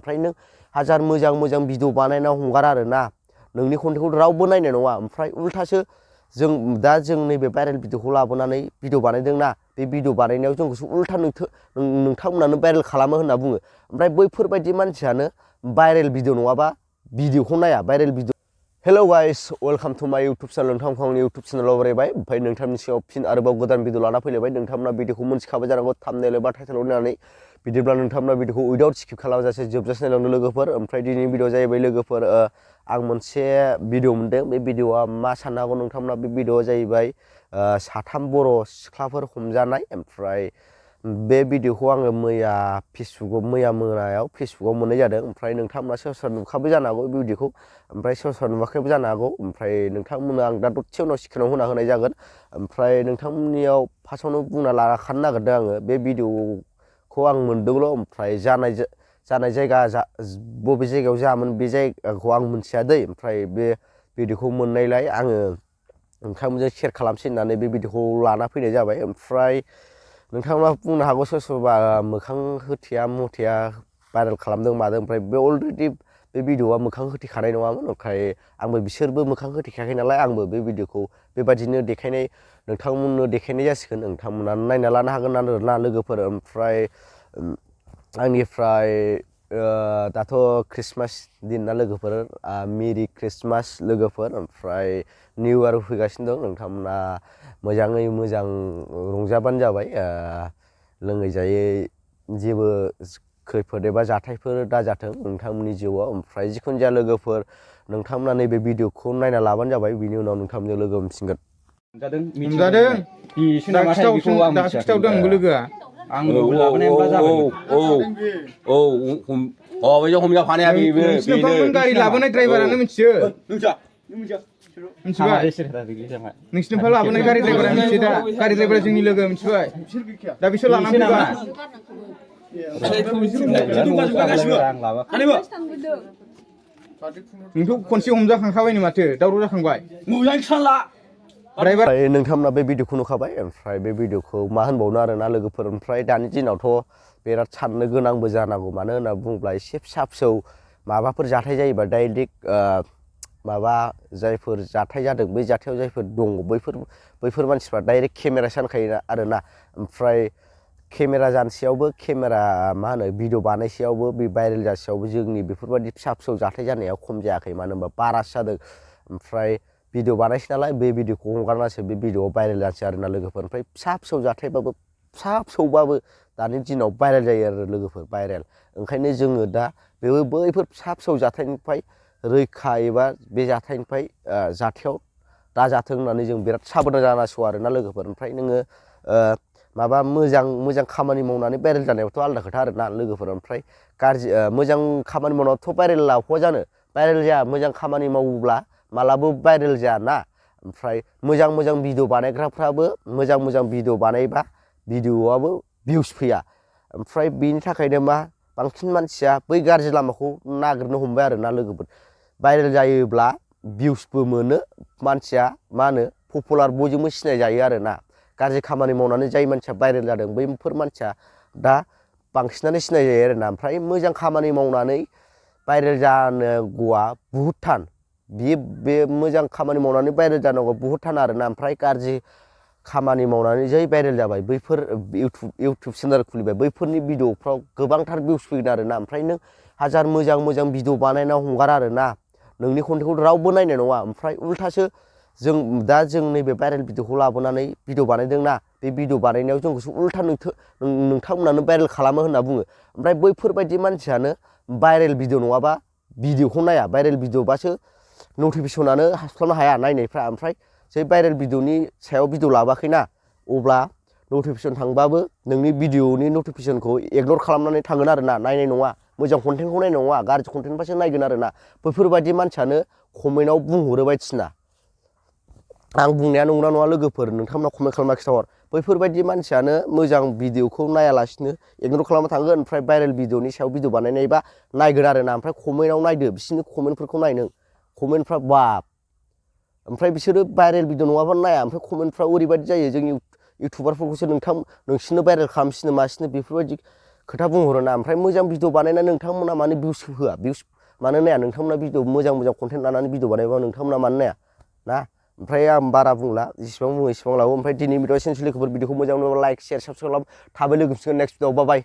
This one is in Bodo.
ओमफ्राय नों हाजार मोजां मोजां भिडिअ बानायना हगारा आरोना नोंनि कन्टेन्टखौ रावबो नायनाय नङा ओमफ्राय उल्थासो जों नैबे भाइरेल भिडिअखौ लाबोनानै भिडिअ बानायदोंना बे भिडिअ बानायनायाव जोंखौसो उल्था नोंथांमोनानो भाइरेल खालामो होनना बुङो ओमफ्राय बैफोरबायदि मानसियानो भाइरेल भिडिअ नङाबा भिडिअखौ नाया viral video hello guys welcome to my YouTube channel नोंथांखौ आंनि इउटुब चेनेलाव बरायबाय ओमफ्राय नोंथांनि सायाव फिन आरोबाव गोदान भिडिअ लाना फैलायबाय नोंथांमोना भिडिअखौ मोनथिखाबाय जानांगौ थाम्बनेल एबा टाइटेलाव नायनानै बिदिब्ला नोंथांमोना भिडिअखौ उइदाउट स्किप खालामजासे जोबजासे नायलांदो लोगोफोर ओमफ्राय दिनैनि भिडिअ जाहैबाय लोगोफोर आं मोनसे भिडिअ मोनदों बे भिडिअआ मा साननो हागौ नोंथांमोना बे भिडिअआ जाहैबाय साथाम बर' सिख्लाफोर हमजानाय ओमफ्राय बे भिडिअखौ आङो मैया मोनायाव फेसबुकाव मोननाय जादों ओमफ्राय नोंथांमोना सोरबा सोरबा नुखाबाय जानो हागौ बे भिडिअखौ ओमफ्राय सोरबा सोरबा नुवाखैबो जानो हागौ ओमफ्राय नोंथांमोना आं दा दसे उनाव स्क्रिनाव होनाय जागोन ओमफ्राय नोंथांमोननियाव फार्स्टआवनो बुंना लाखानो नागिरदों आङो बे भिडिअखौ आं मोनदोंल' ओमफ्राय जानाय जायगा बबे जायगायाव जामोन बे जायगाखौ आं मिथिया दै ओमफ्राय बे भिडिअखौ मोननायलाय आङो नोंथांमोनजों शेयार खालामसै होननानै बे भिडिअखौ लाना फैनाय जाबाय ओमफ्राय नोंथांमोना बुंनो हागौ सोरबा मोखां होथेया मथेया भाइरेल खालामदों मादों ओमफ्राय बे अलरेडि बे भिडिअआ मोखां होथेखानाय नङामोन ओमफ्राय आंबो बिसोरबो मोखां होथेखायाखै नालाय आंबो बे भिडिअखौ बेबादिनो नोंथांमोननो देखायनाय जासिगोन नोंथांमोना नायना लानो हागोन आरोना लोगोफोर ओमफ्राय आंनिफ्राय दाथ' ख्रिस्टमास दिन ना लोगोफोर मेरि ख्रिस्टमास लोगोफोर ओमफ्राय निउ इयार फैगासिनो दं नोंथांमोना मोजाङै मोजां रंजाबानो जाबाय लोङै जायै जेबो खैफोद एबा जाथायफोर दाजाथों नोंथांमोननि जिउआव ओमफ्राय जिखुनु जाया लोगोफोर नोंथांमोना नैबे भिडिअखौ नायना लाबानो जाबाय बिनि उनाव नोंथांमोनजों लोगो मोनफिनगोन हमजादों दासो खिथावदों आंबो लोगोआ हमजाफानाया बेबो नोंसिनाव गारि लाबोनाय ड्राइभारानो मिथियो मिथिबाय नोंसिनिफ्राय लाबोनाय गारि ड्राइभारा मिथियो दा गारि ड्राइभारा जोंनि लोगो मिथिबाय दा बिसोर लानानै फैबा नोंथ' खनसे हमजाखांखाबायनो माथो दावराव जाखांबाय मोजां सानला ओमफ्राय नोंथांमोना बे भिडिअखौ नुखाबाय ओमफ्राय बे भिडिअखौ मा होनबावनो आरोना लोगोफोर ओमफ्राय दानि दिनावथ' बिराद साननो गोनांबो जानांगौ मानो होनना बुङोब्ला एसे फिसा फिसौ माबाफोर जाथाय जायोबा डाइरेक्ट माबा जायफोर जाथाय जादों बै जाथायाव जायफोर दङ बैफोर मानसिफ्रा डाइरेक्ट केमेरा सानखायो आरोना ओमफ्राय केमेरा जानसेयावबो केमेरा मा होनो भिडिअ बानायसेयावबो बे भाइरेल जासेयावबो जोंनि बेफोरबायदि फिसा फिसौ जाथाय जानाया खम जायाखै मानो होनबा बारासो जादों ओमफ्राय भिडिअ बानायसै नालाय बे भिडिअखौ हगारनासो बे भिडिअआव भाइरेल जानोसै आरोना लोगोफोर ओमफ्राय फिसा फिसौ जाथायबाबो फिसा फिसौबाबो दानि दिनाव भाइरेल जायो आरो लोगोफोर भाइरेल ओंखायनो जोङो दा बैफोर फिसा फिसौ जाथायनिफ्राय रैखा एबा बे जाथायनिफ्राय जाथायाव दाजाथों होननानै जों बिराद साबधान जानांगौ आरोना लोगोफोर ओमफ्राय नोङो माबा मोजां खामानि मावनानै भाइरेल जानायावथ' आलादा खोथा आरोना लोगोफोर ओमफ्राय गाज्रि मोजां खामानि मावनायावथ' भाइरेल लाख'वा जानो भाइरेल जाया मोजां खामानि मावोब्ला मालाबो भाइरेल जायाना ओमफ्राय मोजां भिडिअ बानायग्राफ्राबो मोजां भिडिअ बानायबा भिडिअआबो भिउस फैया ओमफ्राय बेनि थाखायनो बांसिन मानसिया बै गाज्रि लामाखौ नागिरनो हमबाय आरोना लोगोफोर भाइरेल जायोब्ला भिउसबो मोनो मानसिया मा होनो पपुलार बयजोंबो सिनाय जायो आरोना गाज्रि खामानि मावनानै जाय मानसिया भाइरेल जादों बैफोर मानसिया दा बांसिनानो सिनाय जायो आरोना ओमफ्राय मोजां खामानि मावनानै भाइरेल जानांगौआ बुहुद थान बे मोजां खामानि मावनानै भाइरेल जानांगौआ बुहुद थान आरोना ओमफ्राय गाज्रि खामानि मावनानै जै भाइरेल जाबाय बैफोर इउटुब चेनेल खुलिबाय बैफोरनि भिडिअफ्राव गोबांथार भिउस फैगोन आरोना ओमफ्राय नों हाजार मोजां भिडिअ बानायना हगारा आरोना नोंनि कन्टेन्टखौ रावबो नायनाय नङा ओमफ्राय उल्थासो जों नैबे भाइरेल भिडिअखौ लाबोनानै भिडिअ बानायदोंना बे भिडिअ बानायनायाव जोंखौसो उल्था नोंथांमोनानो भाइरेल खालामो होनना बुङो ओमफ्राय बैफोरबायदि मानसियानो भाइरेल भिडिअ नङाबा भिडिअखौ नाया भाइरेल भिडिअबासो नटिफिकेसनानो हास्लाबनो हाया नायनायफ्रा ओमफ्राय जै भाइरेल भिडिअनि सायाव भिडिअ लाबोआखैना अब्ला नटिफिकेसन थांबाबो नोंनि भिडिअनि नटिफिकेसनखौ इगनर खालामनानै थांगोन आरोना नायनाय नङा मोजां कन्टेन्टखौ नायनाय नङा गाज्रि कन्टेन्टबासो नायगोन आरोना बैफोरबायदि मानसियानो कमेन्टआव बुंहरो बायदिसिना आं बुंनाया नंगौना नङा लोगोफोर नोंथांमोना कमेन्ट खालामना खिथाहर बैफोरबायदि मानसियानो मोजां भिडिअखौ नायालासिनो इगनर खालामना थांगोन ओमफ्राय भाइरेल भिडिअनि सायाव भिडिअ बानायनायबा नायगोन आरोना ओमफ्राय कमेन्टआव नायदो बिसोरनि कमेन्टफोरखौ नाय नों कमेन्टफ्रा बाब ओमफ्राय बिसोरो भाइरेल भिडिअ नङाबा नाया ओमफ्राय कमेन्टफ्रा ओरैबायदि जायो जोंनि इउटुबारफोरखौसो नोंसिनो भाइरेल खालामसिनो मासिनो बेफोरबायदि खोथा बुंहरो ना ओमफ्राय मोजां भिडिअ बानायना नोंथांमोना मानो भिउस होआ भिउस मानो नाया नोंथांमोना भिडिअ मोजां कन्टेन्ट लानानै भिडिअ बानायबा नोंथांमोना मानो नाया ना ओमफ्राय आं बारा बुंला जेसेबां बुङो एसेबां लाबो ओमफ्राय दिनै भिडिअ एसेनोसै लोगोफोर भिडिअखौ मोजां मोनोबा लाइक शेयार साबस्क्राइब खालाम थाबै लोगो मोनसिगोन नेक्स्ट भिडिअ बाय